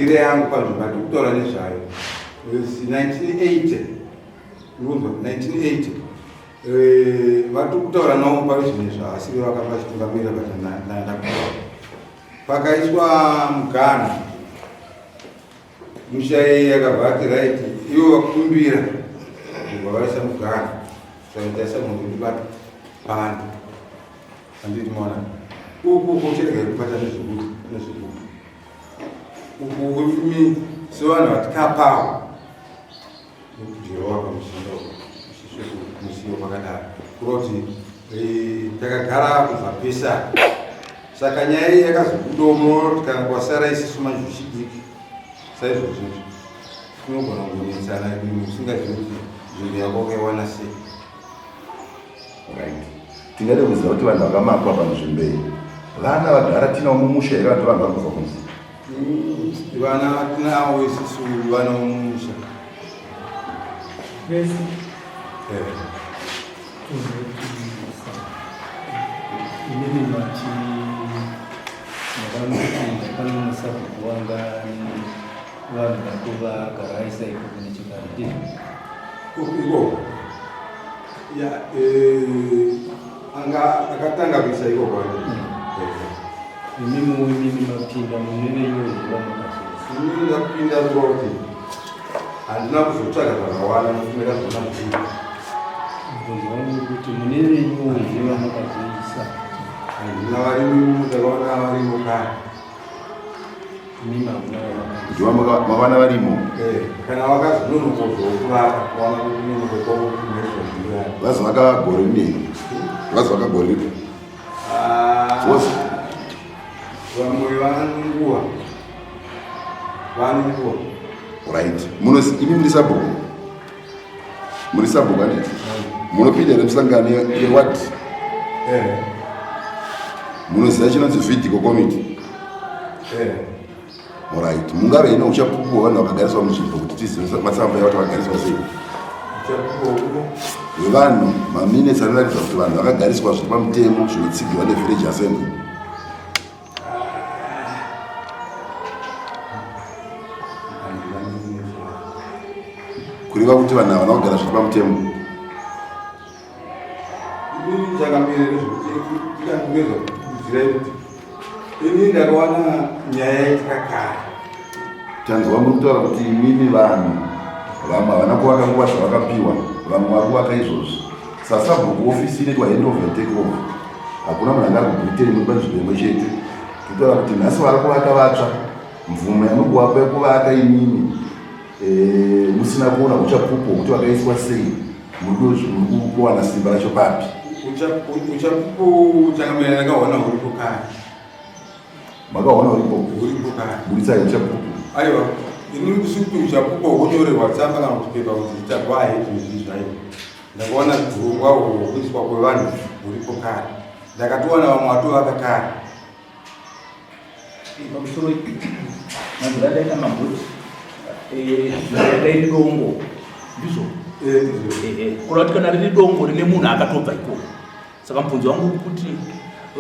Manzwire yangu panzvimbo yatiri kutaura nezvayo, 1980, urunzwa 1980, vatiri kutaura navo pari zvino izvi haasi vakanga vachitungamirira, but ndakutaura pakaiswa muganhu, mushayi akabva ati right, ivo vakumbira kubva vaisa muganhu, saka taisa munhu ndibata pano, handiti maona uku kucherega kubata nezvekuti nezvekuti uku imi sevanhu vatikapawo nekudyirwa pamuzinda musiwo pakadaro, kuroti takagara kubva pesa. Saka nyaya iyi yakazobudomo kana kwasara isisu manje zvichidiki saizvozvo, tinogona kungonetsana usingazivi kuti nzvimbo yako wakaiwana sei. Right, tingade kuziva kuti vanhu vakamakwa panzvimbo iyi vana vagara tinawo mumusha here, vanhu vari kubva kunze? Vana tinawo isusu, vana mumusha. Vese? Inini mati makamupinda pano musabhuku wanga vanhu vako vagara aisa ikoko nechekare, ndizvo? Ikoko ya, anga akatanga kuisa ikoko. Imimi mapinda mune venyu here vamakazoisa? Inini ndapinda kuroti handina kuzotsvaga zvakawanda nokuti ndakazoona zvii. Mubvunzo wangu uri kuti mune venyu here vamakazoisa? Handina varimo, ndakaona varimo kare. Imimi hamuna vamakazoisa? Ndiva mavana varimo? Kana vakazononokozokuvaka, kuwana kunonoko kwavo kunezvazviya. Vazovaka gore rinei? Vazovaka gore ripi? Wose? Vamwe vanonguva, vanonguva. Right, imi muri sabhuku, muri sabhuku, handiti? Munopinda here musangano yeward? Munoziva chinonzi VIDCO committee? Right, mungave ine uchapupu hwevanhu vakagariswa munzvimbo kuti tizive matsamba yavati vagariswa sei? Hwevanhu, maminutes anoratidza kuti vanhu vakagariswa zviri pamutemo, zvinotsigirwa nevillage assembly. Kureva kuti vanhu havana kugara zviri pamutemo? Inini chakamire nezvekuti tikandingezvakudzirai kuti ini ndakawana nyaya yaitika kare. Tanzwa muri kutaura kuti imimi vanhu vamwe havana kuvaka nguva zvavakapiwa, vamwe vari kuvaka izvozvi. Sasabhuku, ofisi inoitwa handover, take over. Hakuna munhu anga ari kuBritain, muri panzvimbo imwe chete. Kutaura kuti nhasi vari kuvaka vatsva, mvumo yamuri kuvapa yekuvaka imimi musina kuona uchapupu hwekuti vakaiswa sei, muri kuwana simba racho papi? Uchapupu chakamira ndakaona huripo kare. Makaona uripo? Huripo kare. Buritsai uchapupu. Aiwa, inini kusikuti uchapupu hwekunyorerwa tsamba kana kuti pepa kuti tagwahe izvi zvaivo. Ndakaona urongwa uhwu hwekuiswa kwevanhu huripo kare, ndakatowana vamwe vatovaka kare. Pamusoro, manzira ndaita mabhoti yakairi dongo, ndizvo? Kureva kuti kana riri dongo rine munhu akatobva ikoko, saka mubvunzo wangu uri kuti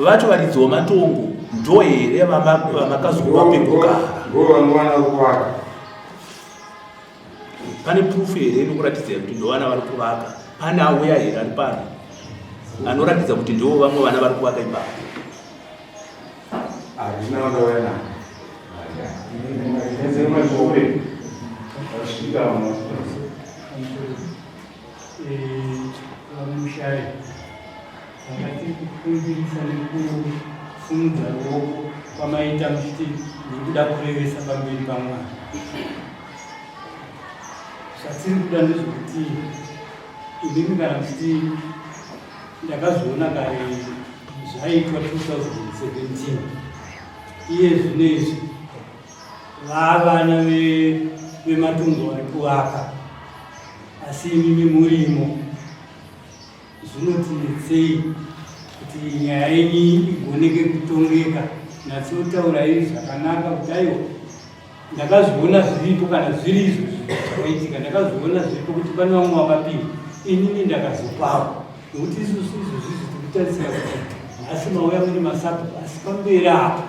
vacho varidzi wematongo ndo here vamakazopa pekugara? Ndo vanowana kuvaka. Pane proof here inokuratidza kuti ndo vana vari kuvaka? Pane auya here ari pano anoratidza kuti ndivo vamwe vana vari kuvaka ipapo? Handina vandauya navo. Mashure vasvika. Vamushai, vakati kukumbirisa nekusimudza ruoko kwamaita muchiti ndiri kuda kurevesa pamberi paMwari, zvatiri kuda ndezvekuti imimi kana muchiti ndakazviona kare zvaitwa 2017, iye zvino izvi vavana vematungo vari kuvaka asi imimi murimo, zvinotinetsei kuti nyaya yenyu igoneke kutongeka? Natsotaurai zvakanaka kuti aiwa, ndakazviona zviripo, kana zviri izvo zvakaitika, ndakazviona zviripo kuti pane vamwe vakapiwa, inini ndakazopawo. Nokuti isusu izvozvizvi tiri kutarisira kuti nhasi mauya muri masabhuku, asi pamberi apa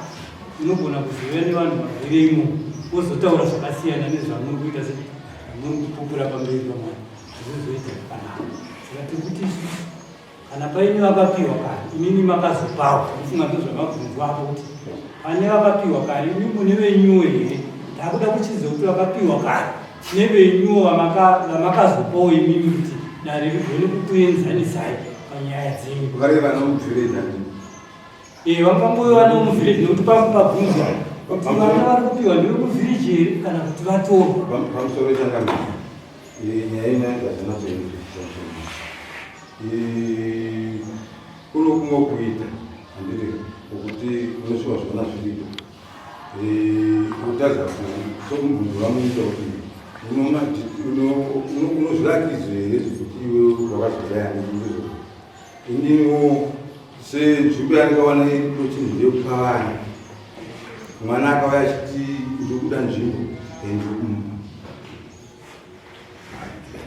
munogona kuzouya nevanhu vaviremo. Wozotaura zvakasiyana nezvamuri kuita semuri kupupura pamberi paMwari. Hazvizoita zvakanaka. Saka tiri kuti isusu kana paine vakapiwa kare, imimi makazopawo. Mufunga ndozvamabvunzwa apo kuti pane vakapiwa kare, imi mune venyuwo here? Ndakuda kuchiziva kuti vakapiwa kare nevenyuwo vamakazopawo imimi kuti dare rigone kukuenzanisai panyaya dzenyu. Vari vanomubvire nani? Eh, vangangove vanomuvillage nekuti pabvunzwa kuti vana vari kupiwa ndevekuvillage here kana kuti vatorwa. Pamusoro changamire, nyaya inoenda zvinozoita. Kuno kumwe kuita handiti kuti unosviwa zvona zviripo kutadza sokumubvunzo vamuita kuti unozvirakidzo here zvekuti iwe wakazodayani ndizvo ininiwo senzvimbo yandikawana iripo chinhu ndeyekupa vana mwana akauya achiti ndikuda nzvimbo ndikumupa.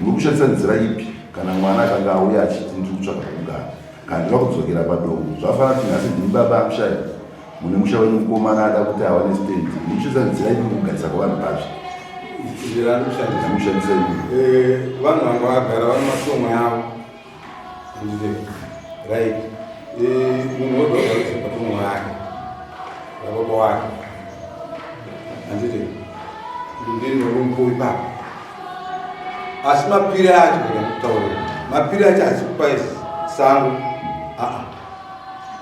Muri kushandisa nzira ipi kana mwana akanga auya achiti ndiri kutsvaga pekugara kana ndinoda kudzokera padongo? Zvafanana kuti nhasi ndimi baba amushaya mune musha wenyu mukomana ada kuti awane stand. Muri kushandisa nzira ipi mukugarisa kwavanhu pazvi? Nzira yandiri kushandisa ipi? Vanhu vanga vagara vane matomwe avo. Right. Munhu woga woga uise patomwe wake. Baba wake. Handiti ndini urumbo ipapo. Asi mapiri acho ndikakutaurira. Mapiri acho haasi kupa sango. Aa.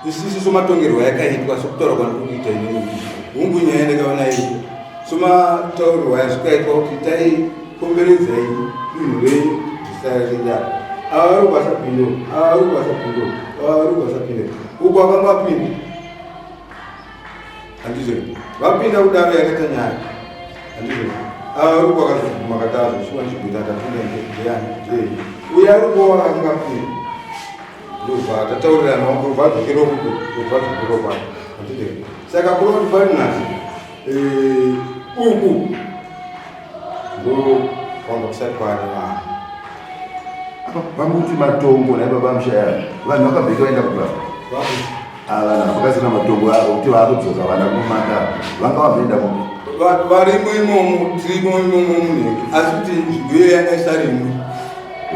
Isisu somatongerwo yakaitwa sokutaura kwandiri kuita inini. Hungu nyaya ndakaona iripo. Somataurirwo yazvikaitwa kuti itai komberedzai dunhu renyu zvisarira. Ava vari kwasapinda, ava vari kwasapinda, ava vari kwasapinda. Uko akanga apinda. Handizvo. Vapinda kudaro yakaita nyaya. Handizvo. Ava vari kwakazoguma katazvo shuwa nzvimbo takapinda ndeyani ndei. Uye ari kuwa akanga apinda. Ndobva tataurirana ndobva adzokera uko ndobva adzokera kwake. Handizvo. Saka kureva kuti pari nhasi uku ndo kwanga kusati kwaane vanhu. Apa pamuti matongo naye baba mushaya vanhu vakabheka vaenda kupi ava vanhu vakasina matongo avo kuti vaakudzoka vana kumaka vanga vamboenda kupi? Varimo imomo, tirimo imomo munheke, asi kuti nzvimbo iyo yanga isarimwi.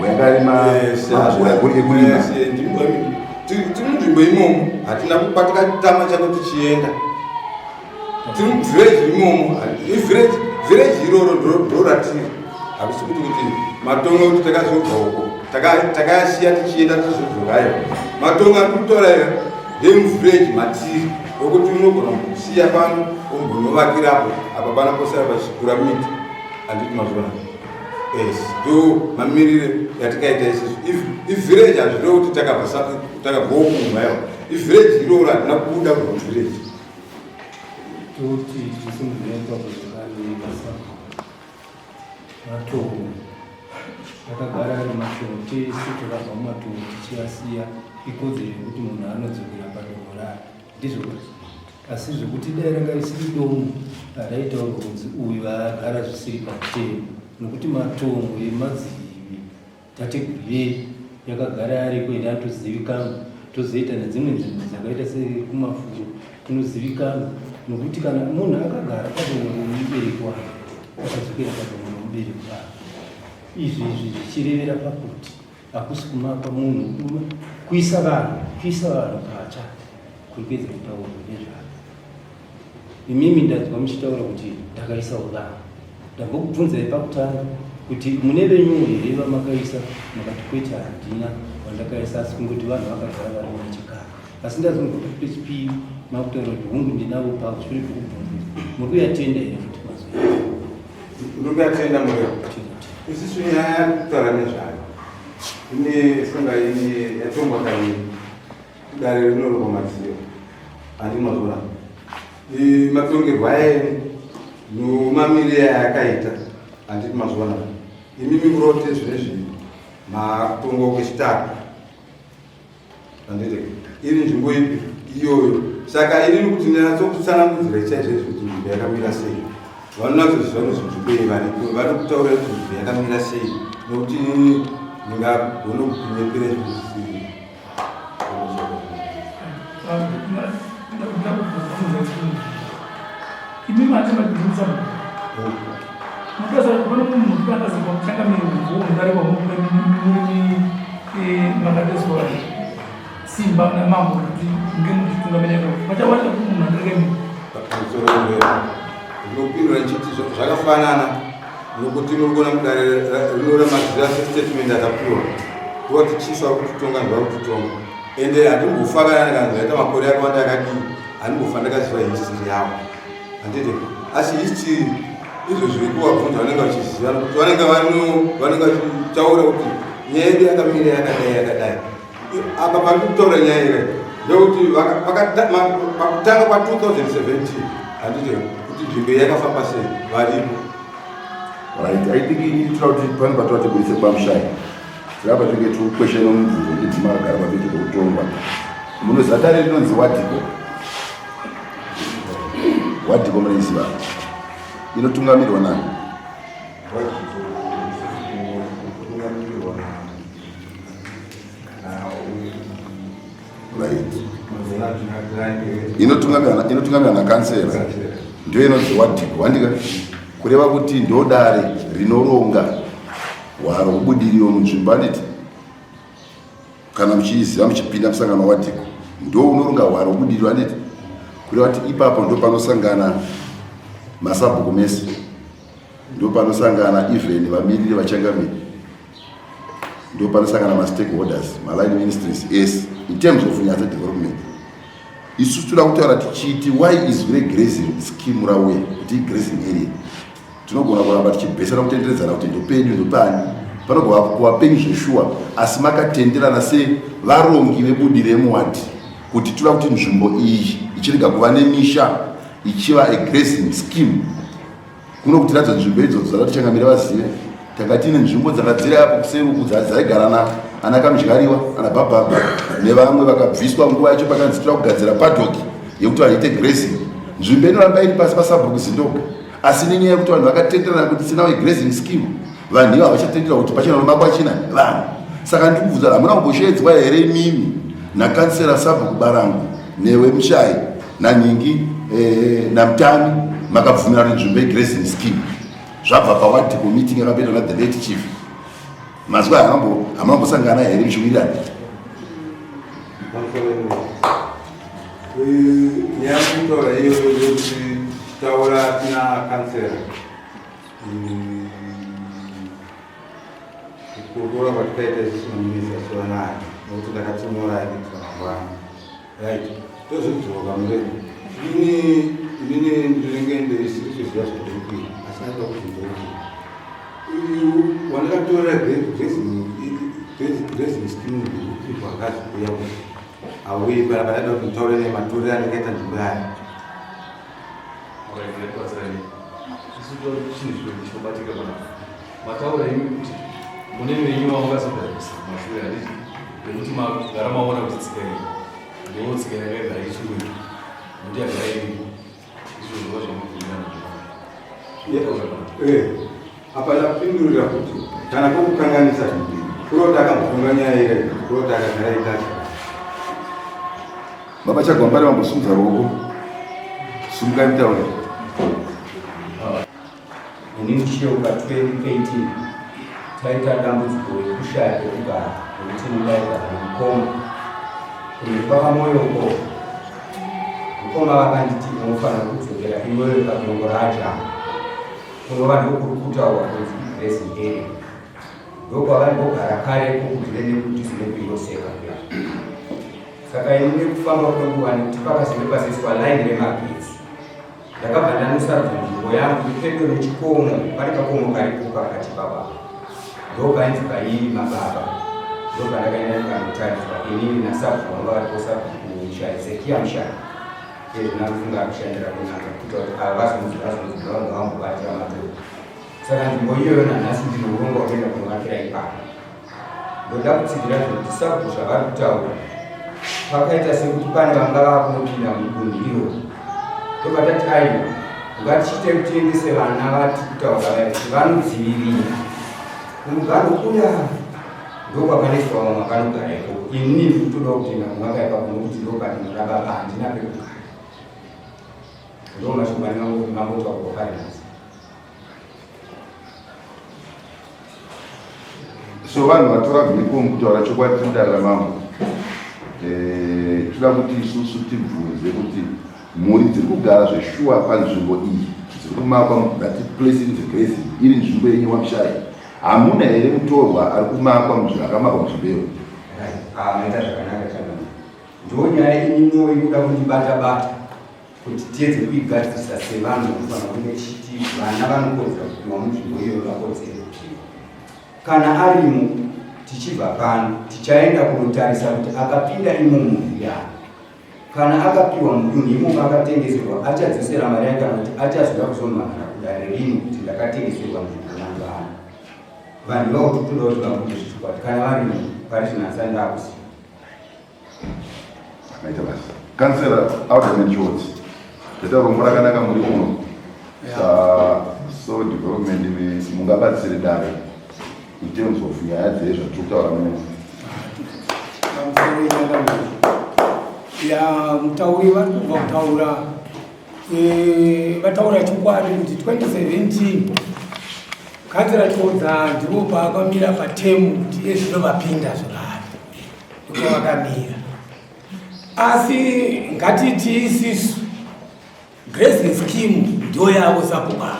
Yakarima mabhoya ekurima. Tiri munzvimbo imomo, hatina kupa tikatama chako tichienda. Tiri muvillage imomo, ivillage village iroro ndo ratiri. Hakusi kuti kuti matongo kuti takazobva uko takayasiya tichienda tizodzokayo. Matongo ari kutaura ndemuvillage matiri, wekuti unogona kusiya pano ombonovakirapo apa pano posara pachikura miti. Handiti mazviona? Yes, ndo mamirire yatikaita isusu. Ivillage hazvirevi kuti takabva ukumba iwa. Ivillage iroro hatina kubuda kubva muvillage. Toti tisimudze ipapo zvakare masango matongo akagara ari matongo tese takabva mumatongo tichiyasiya ikodzero yekuti munhu anodzokera padongo rake ndizvo asi zvekuti dai ranga risiri domo raitaurwa kunzi uyu agara zvisiri pamutemo nokuti matongo emadzivi tateguru yedu yakagara ariko ende anotozivikanwa tozoita nedzimwe nzvimbo dzakaita sekumafuro kunozivikanwa nokuti kana munhu akagara padongo romubereki wake akadzokera padongo romubereki wake izvi izvi zvichirevera pakuti hakusi kumapa munhu kuisa vanhu kuisa vanhu patsva kuri kuedza kutaurwa nezvavo. Imimi ndanzwa muchitaura kuti ndakaisawo vanhu. Ndambokubvunzai pakutanga kuti mune venyuwo here vamakaisa makati kwete handina wandakaisa asi kungoti vanhu vakagara vari nechekare. Asi ndazonzwa kuti pechipiri makutaura kuti hungu ndinavo pavo shure pekubvunza. Muri kuyatenda here futi mazwi ayo? Ndiri kuyatenda mureva. Isisu nyaya yakutaura nezvayo ine funga ine yatongwa kaviri dare rinorova madziro handi mazora matongerwo aye nomamirire ayakaita handiti mazvona imimi kurote zvinezvi makutongwa kwechitatu handiti iri nzvimbo ipi iyoyo saka inini kuti ndinyatsokutsanangudzira chaizvo kuti nzvimbo yakamira sei vanonatsoziva kuti nzvimbo iyi varipo vari kutaura kuti nzvimbo yakamira sei nokuti inini ndingagone kukunyepera zvinhu zvisiri. Imi mati madhumisa munhu. Makateswa simba namambo kuti nge muchitungamira vachawacha munhu adarika imi. Pamusoro, ndinopindura ndichiti zvakafanana, nokuti muri kuona mudare rinorema statement akapiwa kuva kuti chief ari kutitonga, ndivari kutitonga, ende handimbofa kana zvaita makore akawanda akadii, handimbofa ndakaziva history yavo, handiti? Asi history izvozvi kuvabvunza vanenge vachiziva, nokuti vanenge vachitaura kuti nyaya yedu yakamira yakadai yakadai. Apa pari kutaura nyaya ire ndekuti pakutanga kwa2017, handiti, kuti nzvimbo yakafamba sei, varipo. Right, I think ini toda kuti pane patova tibudise kwamushai, tiramba tinge tikukweshena mubvunzo kuti makagara papete pekutongwa. Munoziva dare rinonzi WADCO? WADCO munoiziva? Inotungamirwa nani? Kutungamirirwa. Right, inotungamirwa nakansera, ndio inonzi WADCO, handika? Kureva kuti ndo dare rinoronga hwaro hubudiriro munzvimbo, handiti? Kana muchiiziva, muchipinda musangano WADCO, ndo unoronga hwaro hubudiriro, handiti? Kureva kuti ipapo ndo panosangana masabhuku mese, ndo panosangana even vamiriri vachangamiri, ndo panosangana mastakeholders, maline ministries ese in terms of nyaya dzedevelopment. Isu toda kutaura tichiti, why izwi regrazing scheme rauya kuti igrazing area? Tinogona kuramba tichibhesana kutenderedzana kuti ndopenyu, ndopani, panogona kuva penyu zveshuwa, asi makatenderana sevarongi vebudiro yemuwadhi kuti toda kuti nzvimbo iyi ichirega kuva nemisha, ichiva agrazing scheme? Kuno kutiradza nzvimbo idzodzo dzakatichangamira vazive, tanga tiine nzvimbo dzakadzira apo kuseruku dzaigarana ana Kamudyariwa, ana Bhabhabha nevamwe vakabviswa nguva yacho pakanzi toda kugadzira paddock yekuti vanhu ite grazing. Nzvimbo inoramba iri pasi pasabhuku Zindoga, asi nenyaya yekuti vanhu vakatenderana kuti sinawo grazing scheme, vanhu ivo havachatendera kuti pachina nomakwachina vanhu. Saka ndikubvunza, hamuna kumboshedzwa here imimi nakansera sabhuku Barangu, newe Mushai, naNyingi, naMutami, makabvumirana kuti nzvimbo yegrazing scheme, zvabva paWADCO meeting yakapetwa na the late chief? Mazwa, hamuna kumbosangana here muchiwirirana? Nyaya yekutaura iyoyo yekuti taura tina kansera, kukurukura kwatikaita isusu naminista Suranai, nokuti ndakatinyorai kuitira mangwana, right? Tozodzoka mureni. Inini ndinenge ndisiri kuziva zvandiri kuita, asi ndaida kubvunza kuti wandakatorera grazing scheme ndekuti wakazi kuya kuti auyi panapa, ndaida kuti mutaure nematorero andakaita nzvimbo yayo. Isu chinhu chinobatika panapa, mataura imi kuti mune venyu vamungazogarisa kumashure, handiti? Nekuti magara maona kuti tsika iyi ndo tsika yakaigara ichirungu, nokuti yagara iripo, izvo zvova zvamabvumirana. Apa ndakupindurira kuti kana kwokukanganisa kuroti akambofunga nyaya ire, kuroti akagara itacha. Baba Chagwambari vambosumudza ruoko, sumukai mutaure. Ini ndichiyeuka 2018 taita dambudziko rekushaya pekugara, nekuti ndaigara nemukoma kumberi kwakamoyo uko. Mukoma vakanditi, "Unofanira kudzokera iwewe padongo raJama, kunova ndokuri kutaurwa kunzi igrazing area." Ndokwavaimbogara kareko kudhure nekudhuze nekuiroseka kuya. Saka ini nekufamba kwenguva, nekuti pakazenge pazoiswa laini remagetsi, ndakabva ndanosarudza nzvimbo yangu iri pedo nechikomo. Pane kakomo karipo pakati papa, ndopainzi pairima baba. Ndopandakaenda ndikanotaridzwa inini nasabhuku vanga varipo, sabhuku Mushai, Zekia Mushai, ezvina kufunga kushandira kunanga kuita kuti ava vazonzi vanga vambobatira matoro. Saka nzvimbo iyoyo nanhasi ndine urongwa kuenda kunovakira ipapo. Ndoda kutsigira zvekuti sabhuku zvavari kutaura, pakaita sekuti pane vanga vakunopinda mudunhu iroro. Ndobva tati, aiwa, ngatichiite kuti tiendese vana vati kutaura vaya kuti vanodzivirira kumugano kuya, ndokwakaneswa vamwe vakanogara ikoko. Inini ndiri kutoda kutoenda kuvaka ipapo, nokuti ndopadunhu rababa, handina pekugara. Ndo mashoko andingangotaurwa pari nhasi. So vanhu vatora mhiko mukutaura chokwadi tiri mudare ramambo. Eh, toda kuti isusu tibvunze kuti mhuri dziri kugara zveshuwa panzvimbo iyi dziri kumakwa that place in the grazing iri nzvimbo yenyu wamushaya hamuna here mutorwa ari kumakwa munzvimbo akamakwa munzvimbo iyo? Ah, maita zvakanaka changamire. Ndonyaya imimwewo ikuda kundibata bata kuti tiedze kuigadzirisa sevanhu vanofanira kunge tichiti vana vanokodzera kupiwa munzvimbo iyoyo vakodzere kupiwa. Kana arimo tichibva pano tichaenda kunotarisa kuti akapinda imomo ndiani. Kana akapiwa mudunhu imomo akatengeserwa achadzosera mari yake kana kuti achazoda kuzomhan'ara kudare rini kuti ndakatengeserwa nzvimbo nangana. Vanhu ivavo tikutoda kuti vabude zvechokwadi kana varimo pari zvino handisati ndakuziva. Maita basa. Councillor Alderman George. Teta rombo rakanaka muri kuno. Sa so development mungabatsire dare in terms of nyaya dzei zvatiri kutaura muno. Pamusoro yenyanga ya mutauri vari kubva kutaura eh, vataura chokwadi kuti 2017 kanzera Chodza ndivo paakamira patemu kuti iye zvino vapinda zvakare ndokwavakamira asi ngatiti isisu grazing scheme ndiyo yavo sabhuku ava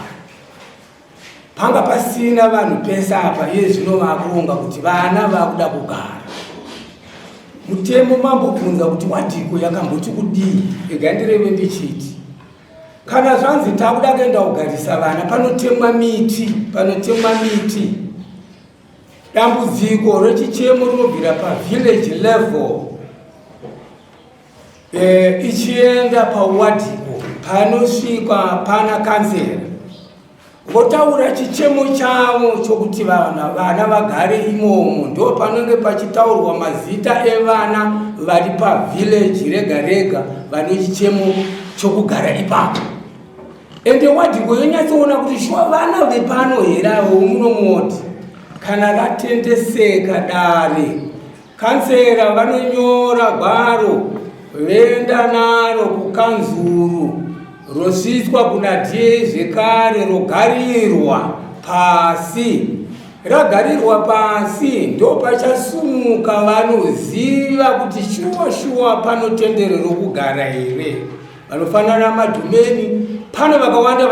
panga pasina vanhu pese apa iye zvino vakuronga kuti vana vakuda kugara mutemo mambobvunza kuti wadhiko yakamboti kudii ega ndireve ndichiti kana zvanzi takuda kuenda kugarisa vana panotemwa miti panotemwa miti Dambudziko rechichemo rinobvira pavillage level e, ichienda pawadhipo panosvikwa pana kansera votaura chichemo chavo chokuti vana vana vagare imomo ndo panenge pachitaurwa mazita evana vari pavillage rega rega vane chichemo chokugara ipapo Ende wadiko yonyatsoona kuti shuwa vana vepano here avo munomuoti kana ratendeseka dare kansera vanonyora gwaro voenda naro kukanzuru rosvitswa kuna DA zvekare rogarirwa pasi ragarirwa pasi ndopachasumuka vanoziva kuti shuwa shuwa pano tendero rokugara here vanofanana madhumeni pane vakawanda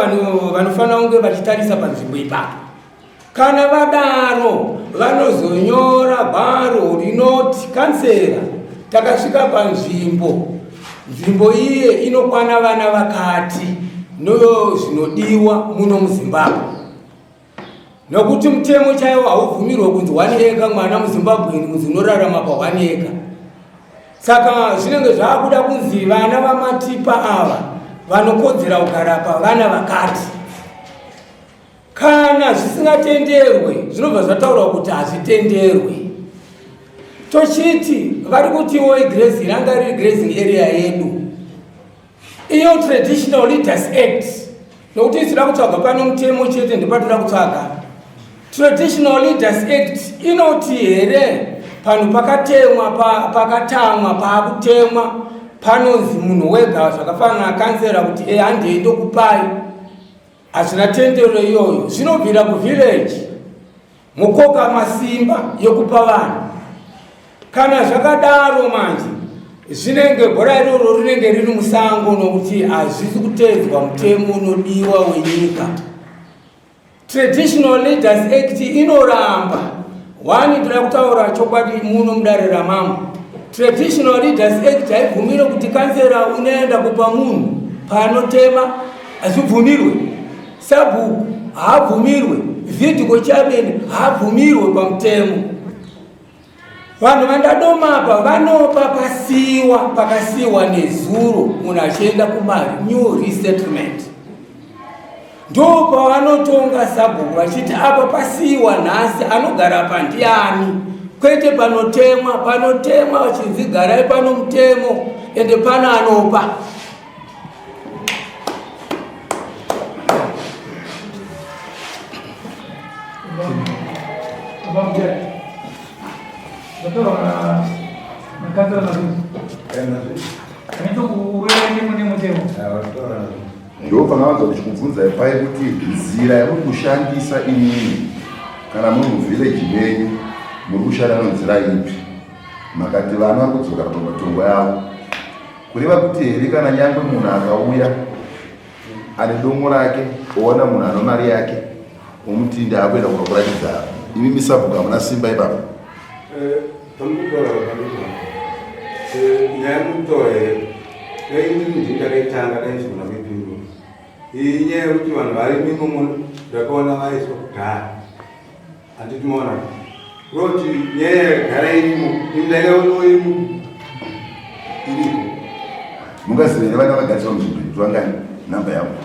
vanofanira kunge vachitarisa panzvimbo ipapo kana vadaro vanozonyora gwaro rinoti kansera takasvika panzvimbo nzvimbo iye inokwana vana vakati noyo zvinodiwa muno muzimbabwe nokuti mutemo chaiwo haubvumirwe kunzi one acre mwana muzimbabwe kunzi unorarama pa one acre saka zvinenge zvaakuda kunzi vana vamatipa ava vanokodzera kugara pa vana vakati kana zvisingatenderwe zvinobva zvataurwa kuti hazvitenderwe tochiti vari kutiwo igrazing ranga riri grazing area yedu Iyo Traditional Leaders Act nokuti tinoda kutsvaga pano mutemo chete ndepatoda kutsvaga. Traditional Leaders Act inoti here panhu pakatemwa pakatamwa paakutemwa panonzi munhu wega zvakafanana kansera kuti e handei ndokupai hazvina tendero iyoyo zvinobvira kuvillage Mukoka masimba yokupa vanhu. Kana zvakadaro manje zvinenge bhora iroro rinenge riri musango nokuti hazvisi kuteedzwa mutemo unodiwa wenyika. Traditional Leaders Act inoramba one ndoda kutaura chokwadi muno mudare ramambo. Traditional Leaders Act haibvumire kuti kansera unoenda kupa munhu paanotema hazvibvumirwe. Sabhuku haabvumirwe, vidco chairman haabvumirwe pamutemo. Vanhu vandadoma apa vanopa pasiwa pakasiwa nezuro munhu achienda kumari new resettlement ndo pavanotonga sabhuku vachiti apa pasiwa nhasi anogara apa ndiani kwete panotemwa panotemwa vachinzi garai pano mutemo ende pano anopa Ndo pangavanza kuti chikubvunzai paye kuti nzira yamuri kushandisa imimi kana muri muvillage menyu. Muri kushanda nenzira ipi? Makati vana vari kudzoka pamatongo yavo. Kureva kuti here kana nyangwe munhu akauya ane domo rake oona munhu ano mari yake omuti ndaakuenda kunokuratidza imi misabhuku hamuna simba ipapo. Eh, pamukutaura pamukutaura eh, nyaya yekutaura here dai ndiri ndini ndakaitanga dai ndizogona kuipindura iyi nyaya yekuti vanhu vari mimomo ndakaona vaiswa kudhara handiti maona roti nyaya yagara irimo ini ndakaonawo irimo iriko mungaziva here vana vagariswa munzvimbo iyi kuti vangani namba yavo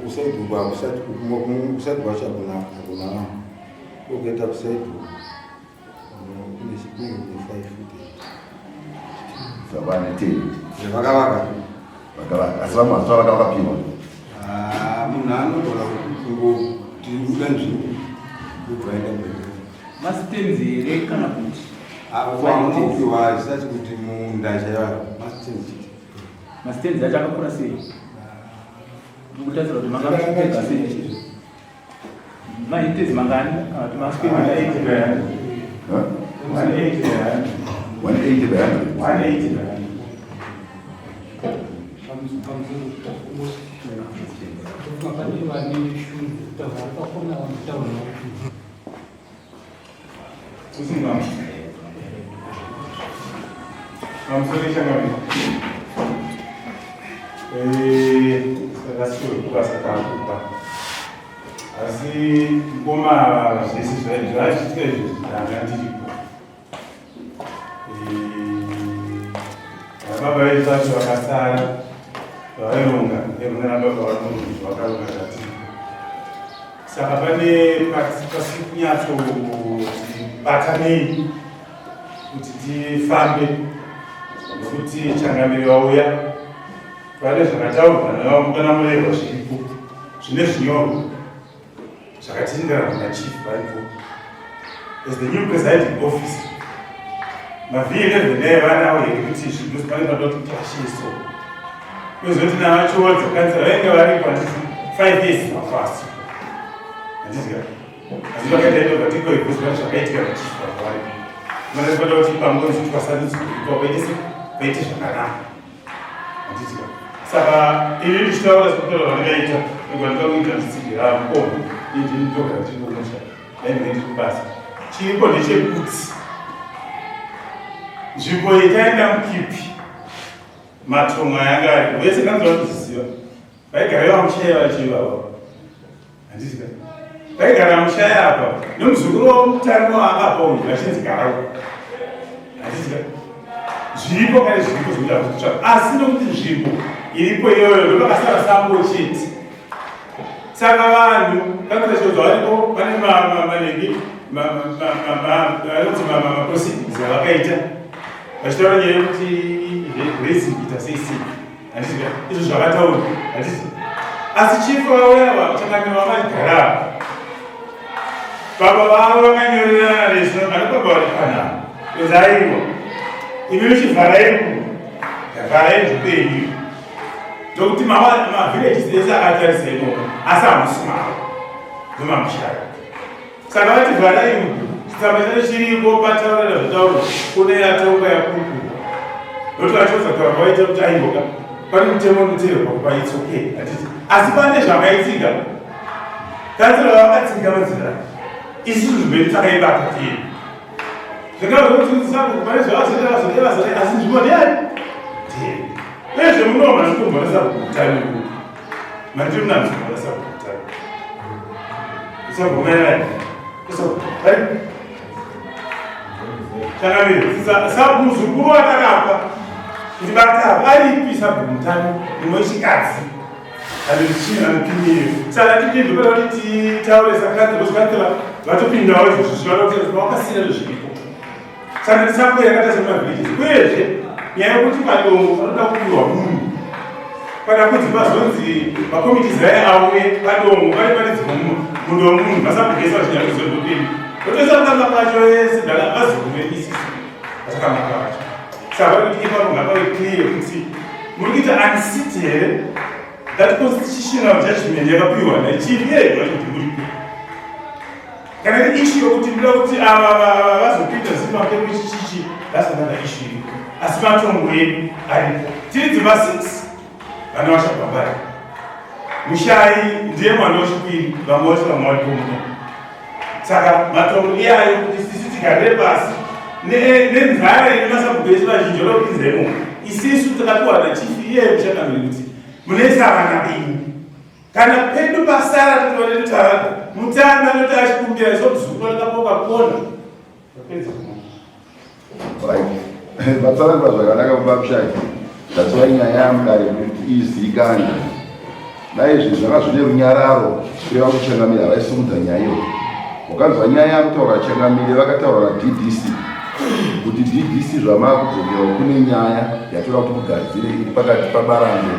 Kusaidi kwacho hakuna vanhu ukuita kusaidi Vakavaka. Vakavaka. Asi vamwe vasati vavaka vakapiwa. Ah, munhu anogona kungoti uda nzvimbo obva aenda mberi. Masitenzi here kana kuti? Vanopiwa zvisati kuti munda chaiva masitenzi chete. Masitenzi acho akakura sei? Ndikutarisira kuti mangapega sei? Mahectares mangani kana kuti masquare 180 by 100. 180 by 100. 180 by 100. Pamusoro changamire. Eh, saka sure kubasa takupa. Asi ngoma ava zvese zvachiitika izvi ndanga ndiripo. Eh, baba vedu vacho vakasara vaironga vaironga nababa vangu vakaronga zvatiripo. Saka pane pasi kunyatsoti batanei kuti tifambe nekuti changamire vauya Pane zvakataurwa navamukana Murehwa zviripo zvine zvinyorwa zvakatitenderana nachief varipo as the new presiding officer mav11 dai vanawo here kuti zvinhu pane panoda kuti tashe so kwezoti navachiodza kansela vainge varipo handiti 5 years mafasi handiti ka asi vakaita ito vatiko because pane zvakaitika nachief varipo manoda kuti pangonzi twasanudzwa ipapo paite zvakanaka Saka ini ndichitaura sekutaura zvandakaita ndikwanika kuita nditsigira mukoma ini ndini ndogara ndiri kumusha dai ndinge ndiri kubasa chiripo ndechekuti nzvimbo iyi taenda mukipi matongo ayanga aripo vese kanzi vanozviziva vaigara ivamushaya vachiivava handiti ka vaigara mushaya apa nemuzukuru wavo mutari waakapa uyu vachinzi garau handiti ka zviripo kare zviripo zvinoda kutsvaka asi nokuti nzvimbo iripo iyoyo ndopakasara sango chete saka vanhu kakutashodza varipo pane manenge anonzi maproceedings avakaita vachitaura nyaya yekuti raising ita sei sei Handiti ka? Izvo zvakataurwa. Handiti? Asi chief vauya ava chakange vamagara apa. Baba vavo vakanyorerana nesu ana baba vari panapa. Kunzi aiwa. Imi muchivharai ku. Vharai nzvimbo yenyu. Ndokuti mavillages ese akatarisa imomo asi hamusi mavo. Ndomamushaya. Saka vati vharai uku, chitsamba chacho chiriko pataurira zvataurwa kune yatonga yakurukurwa. Ndokuti vachioza kutaura kwavaita kuti aimboka pane mutemo unoteerwa kupa it's okay hatiti. Asi pane zvakaitika. Kanzura vakatsika madzira. Isu nzvimbo yedu takaibata tiri. Zvakava zvekuti sabhuku pane zvavazoita vazoita vazoita asi nzvimbo ndeyani? Ndeyani. Uyezve munoona zvikumbona sabhuku kutani uku. Mandiri muna nzvimbo sabhuku kutani. Muzukuru watakapa kuti bata aripi sabhuku mutano mumwe wechikadzi anopimire saka tipinde pada kuti titaure sakatira vatopindawo izvozvo zvivanokuti vakasiyana nezviripo Saka misango yakaita semavhillages uyezve nyaya yekuti padongo panoda kupiwa munhu kana kunzi pazonzi makomitis aya auye padongo pane pane dzimwe munhu wemunhu vasambogesa vachinyatozondopini otoisa kutanga pacho ese dala vazokume isisi vatakamaka vacho. Saka vari kuti ipapo ngapave clear kuti muri kuita unseat here that constitutional judgment yakapiwa nachief iye vacho kuti muripo. Kana iri issue yokuti ndoda kuti ava vazopinda zino makemo chichichi, that's another issue iripo. Asi matongo edu aripo. Tiri dzimba 6 vana vachabva vari. Mushayi ndiye mwana wechipiri, vamwe vacho vamwe varipo muno. Saka matongo iyayo kuti sisi tigarire pasi nenzara ine masabhuku ese vazhinji vada kupinza imomo. Isisu takapiwa nachief iyeyo muchakamiri kuti munoisa vana imi. Kana pedu pasara totova netara mutanda anoti achikumbira iso muzukuru akapoka kona. Tapedza kumwa. Right. Vatsanangura zvakanaka baba Mushayi. That's why nyaya yamudare kuti izivikanwe. Dai zvinhu zvanga zvine runyararo kureva kuti changamire havaisimudza nyaya iyoyo. Wakanzwa nyaya yakutaura changamire vakataura naDDC kuti DDC zvamaakudzokera kune nyaya yatoda kuti mugadzire iri pakati paBarango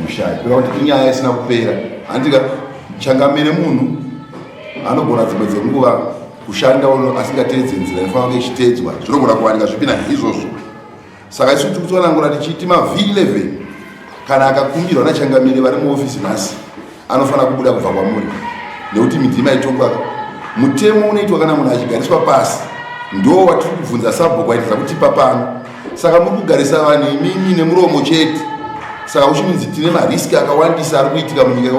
Mushayi. Kureva kuti inyaya isina kupera. Handika changamire munhu anogona dzimwe dzenguva kushanda uno asingateedze nzira inofanira kunge ichiteedzwa zvinogona kuwanika zvipi na izvozvo. Saka isu tiri kutsanangura tichiti maV11 kana akakumbirwa nachangamire vari muofisi nhasi anofanira kubuda kubva kwamuri nekuti midhima itongwa mutemo unoitwa kana munhu achigariswa pasi ndo watiri kubvunza sabhuku aitadza kutipa pano. Saka muri kugarisa vanhu imimi nemuromo chete. Saka uchiminzi tine mariski akawandisa ari kuitika munyika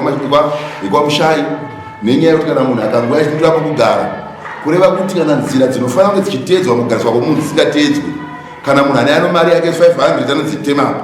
yekwaMushayi nenyaya yekuti kana munhu akanguva achindira pokugara, kureva kuti kana nzira dzinofanira kunge dzichiteedzwa mukugariswa kwomunhu dzisingateedzwi, kana munhu ane ano mari yake 500 anonzi tema apa,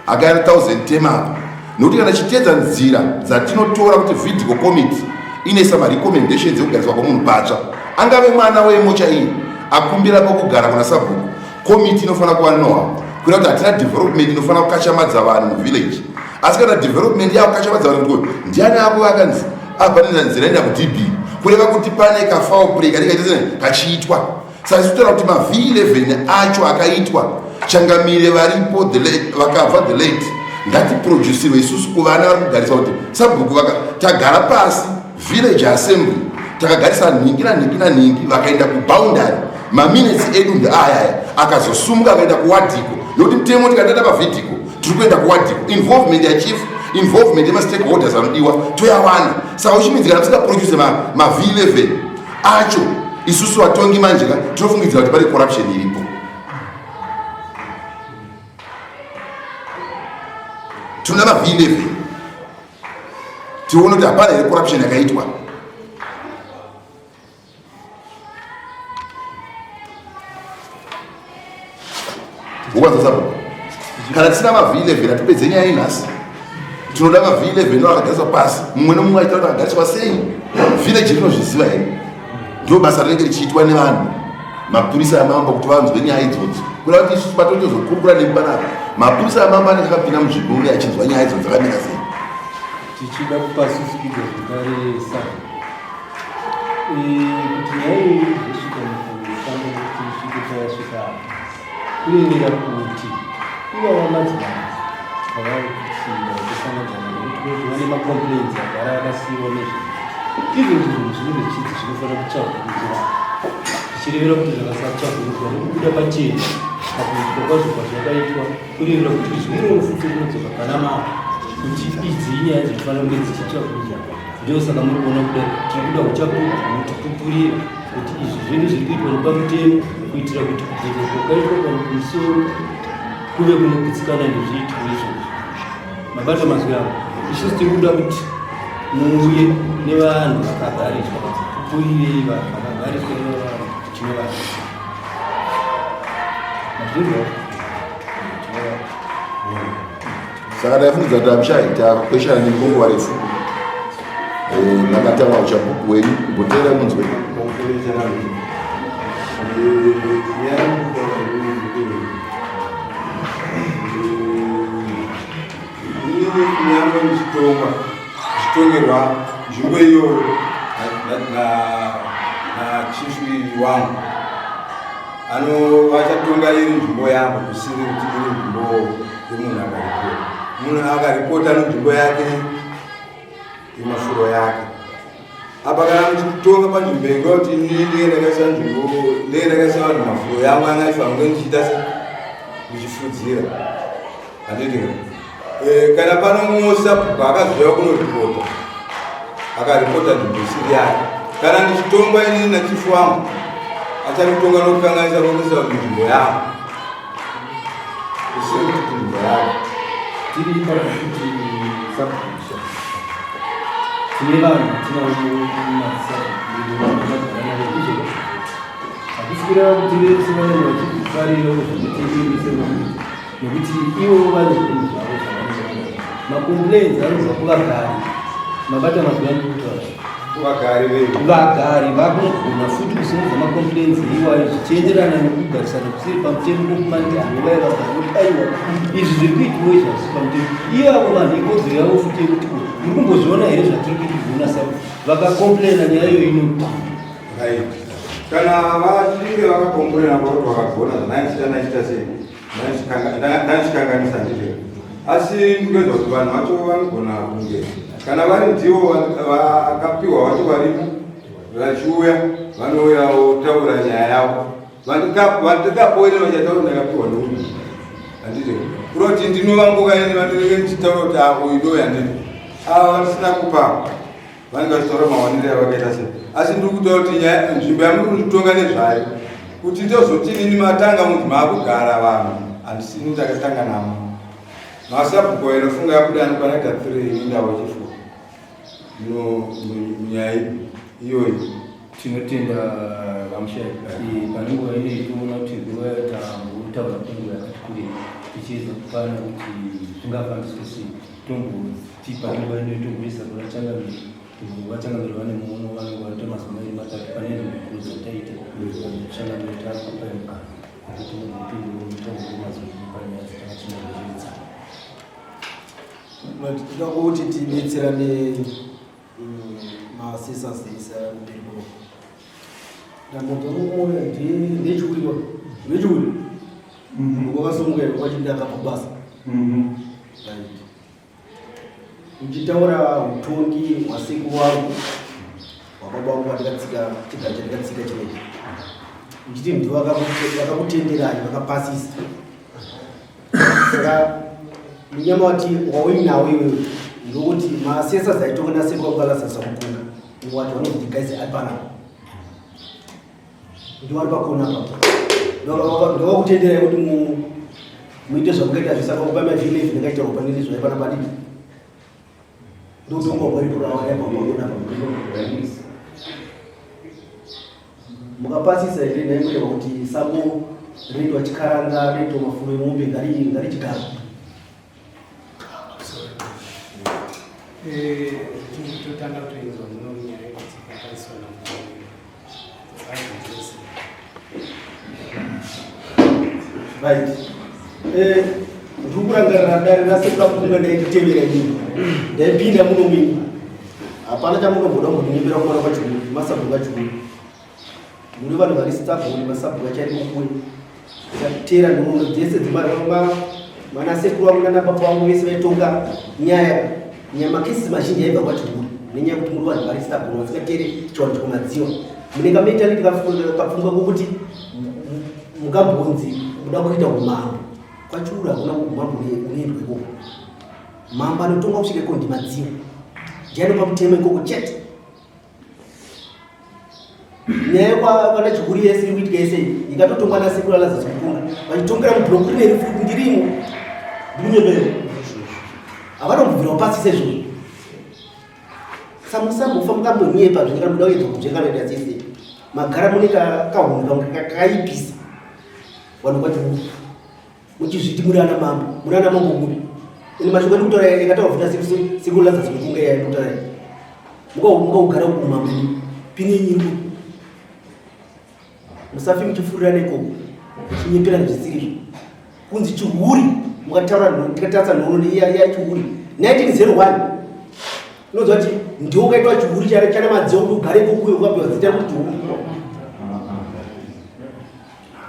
akaya 1000 tema apa, nekuti kana chiteedza nzira dzatinotora kuti VIDCO committee inoisa marecommendations ekugariswa kwomunhu patsva, angave mwana wemo chaiye akumbira pokugara kuna sabhuku, komiti inofanira kuva noa kuita kuti hatina development inofanira kukashamadza vanhu muvillage. Asi kana development yakukashamadza vanhu kuti ndiani akuvaka nzi apa pane nzira enda kuDB, kureva kuti pane kafoul play kanenge kaita sei kachiitwa. Saka isu totaura kuti maV11 acho akaitwa changamire varipo the late, vakabva the late, ngatiproducirwe isusu kuvana vari kugarisa kuti sabhuku vaka tagara pasi village assembly takagarisa nhingi nanhingi nanhingi vakaenda kuboundary maminutes edu ndeayaya akazosumuka akaenda kuwadhiko nekuti mutemo tikadada pavhidhiko tiri kuenda kuwadhiko involvement yachief involvement yemastakeholders anodiwa toyawana. Saka uchimidzi kana tisingaproduce maV11 acho isusu vatongi manje ka tinofungidzira kuti pane corruption iripo. Tinoda maV11 tione kuti hapana here corruption yakaitwa. Ukwanza sabhuku kana tisina maV11 atipedze nyaya inhasi. Tinoda maV11 no akagariswa pasi mumwe nomumwe aita kuti akagariswa sei village rinozviziva here. Ndo basa rinenge richiitwa nevanhu mapurisa amambo kuti vanzwe nyaya idzodzo. Kureva kuti isusu patotozokurukura nemi panapa mapurisa amambo anenge akapinda munzvimbo uye achinzwa nyaya idzodzo dzakamira sei. Tichida kupasusikidza zvekare sabhuku kuti nyaya iyi izosvika mukufamba kuti isvike payasvika apa, kurevera kuti ivava madzimambo avari kusiiwa vachisanganana nekuti kunoti vane macomplaints agara akasiiwa nezvinhu izvozvo. Zvinhu zvinenge zvichidzi zvinofanira kutsvagurudzwa, zvichirevera kuti zvakasatsvagurudzwa nekubuda pachena pakuitwa kwazvo kwazvakaitwa, kurevera kuti izwi iroro futi rinodzoka pana mambo kuti idzi inyaya dzinofanira kunge dzichitsvagurudzwa. Ndosaka muri kuona kudai tiri kuda uchapupu hunotipupurira kuti izvi zvedu zviri kuitwa nepamutemo, kuitira kuti kubvunza kwakaitwa pamusoro kuve kunogutsikana nezviitiko izvozvo. Mabata mazwi avo, isusu tiri kuda kuti muuye nevanhu vakagariswa, pupurirei vanhu vakagariswa nevanhu tinovada. Mazvinzwa? Tinovada. Saka ndaifungidza kuti amushayi takweshana nenguva refu. Makataura uchapupu hwenyu, kumboteera munzwe. Inini nyangwe ndichitongwa ndichitongerwa nzvimbo iyoyo nachief wangu ano vachatonga iri nzvimbo yangu, kusiri kuti iri nzvimbo yemunhu akaripota. Munhu akaripota nenzvimbo yake yemafuro yake. Apa kana muchitonga panzvimbo yenguva kuti inini ndinge ndakaisa nzvimbo, ndinge ndakaisa vanhu mafuro yangu anga aifanira kunge ndichiita se Ndichifudzira handiti eh, kana pano mumwe sabhuku akazouya kunoripota akaripota nzvimbo isiri yake kana ndichitongwa inini nachifu wangu acharitonga nokukanganisa nokuisa munzvimbo yavo isiri kuti nzvimbo yake tiri pakuti sabhuku tine vanhu tinavo mumasabhuku edu vanogara navo izvo Hakusi kureva kuti vese vanenge vachizvifarira zvekuti semamudzi nekuti ivo vane zvinhu zvavo zvavanenge vanazvo. Macomplaints anobva kuvagari. Mabata mazwi andiri kutaura. Kuvagari vedu. Vagari vakunogona futi kusimudza macomplaints iwayo zvichienderana nekugarisana kusiri pamutemo kwokumanikidzwa vaye vagari kuti aiwa izvi zviri kuitiwa izvi hazvisi pamutemo. Ivavo vanhu ikodzero yavo futi yekuti muri kumbozviona here zvatiri kuitirwa nasabu vakacomplaina nyaya iyoyo ino Right. Kana vachinge vakakomborera kuti vakagona zvandaichita ndaichita sei ndaichikanganisa ndizvo asi ndikuedza kuti vanhu vacho vanogona kunge kana vari ndivo vakapiwa vacho varimo vachiuya vanouya votaura nyaya yavo vandikapoere vachataura ndakapiwa nouyu handiti kuroti ndinovanguka ini vandinenge ndichitaura kuti avo ah, uyu ndoyanditi ava vandisina kupa vanenge vachitaura mawaniro avakaita sei asi ndiri kutaura kuti nyaya nzvimbo yamuri kunditonga nezvayo kuti tozoti nini matanga munzi maakugara vanhu handisini ndakatanga namo masabhuku inofunga yabuda anokwana kuita three ini ndavo chifu nyaya iyoyi Tinotenda vaMushayi pane nguva ino toona kuti nguva tambotaura kwenguva yakati kurei tichiedza kupana kuti zvingafambiswe sei tomboti pane nguva ino tomboisa kuna changamire vachangamire vane muono vanenge vaita mazuva mairi matatu pane hurukuro dzataita changamire takupai mukana wekuti mumbopindura mutauro mazuva panyaya dzatanga Tinoda kuti tibetserane Masisas isa mberi kuno. Ndambobva mumwoyo ndechiuri kwa. Ndechiuri. Kwakasunguka here kwachiti akabva kubasa. Right. Uchitaura utongi hwasekuru wangu hwababa wangu vandikatsika chigaro chandikatsika chinechi. Uchiti ndivo vakakutenderai vakapasisa. Saka munyama wati wauinawo iwewe ndokuti maasesa aitonga nasekuru vangu alaza Mukunga wati vanozoti guys ari panapa ndiwo ari pakona apa ndovakutenderai kuti muite zvamukaita zvese apa kupa mavhile zvindakaita ropa niri zvai panapa dii ndotonga hwariporawakaipa pakona apa Mukapasisa here nhai kureva kuti sango rinoitwa chikaranga rinoitwa mafuro emombe ngarichigaro? Eh, totanga kutoinzwa muno nyaya yekuti pakaiswa Right. Eh, ndiri kurangarira dare rasekuru ndaitevera inini ndaipinda muno mini hapana chamunomboda kumbondinyepera kumwana kwachikuru masabhuku achikuru muri vanhu vari stubborn masabhuku achari kukuwe tateera nhoroondo dzese dzemanasekuru vangu nana baba vangu vese vaitonga nyaya nyaya makesi mazhinji aibva kwachikuru nenyaya yekuti muri vanhu vari stubborn vasingateere chivanhu chekumadziwa mune kamentality kapfungwa kokuti mukambonzi muda kuita umambo kwachikuru hakuna umambo unoendwa ikoko Mambo anotonga kusvika ikoko ndimadziwa. Ndiye anopa mutemo ikoko chete. Nyaya kwana chihuri yese iri kuitika yese ikatotongwa nasekuru Lazarus Mukunga vachitongera mubhuloku rine rifu ndirimo ndikunyebero havana kubvira pasi sezvozvo samusambofa mukambonyepa zvinhu kana muda kuedza kudzvenga noita sese magara mune kahunhu kakaipisa vanhu kwachihuri muchizviti muri ana mambo muri ana mambo muri ende mashoko andikutaura yakataura vhuna sekuru Lazarus Mukunga iya ndikutaura mukaugara kumambo imi pini yenyu iri musafi muchifurirana ikoko muchinyepera zvisiri kunzi chihuri mukataura tikatarisa nhoroondo iya iya chihuri 1901 unoziva kuti ndiwo ukaitwa chihuri chana madziyo kuti ugare ikoko uye ukapiwa zita rekuti chihuri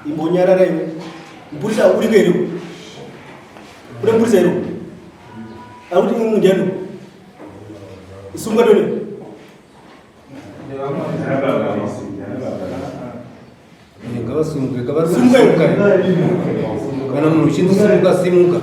Imbonyarara iwe. Mupurisa uriko here? Kune mupurisa here? Akuti munhu ndiani? Sunga dole. Ngavasunge, ngavasunge. Kana munhu uchinzi simuka simuka.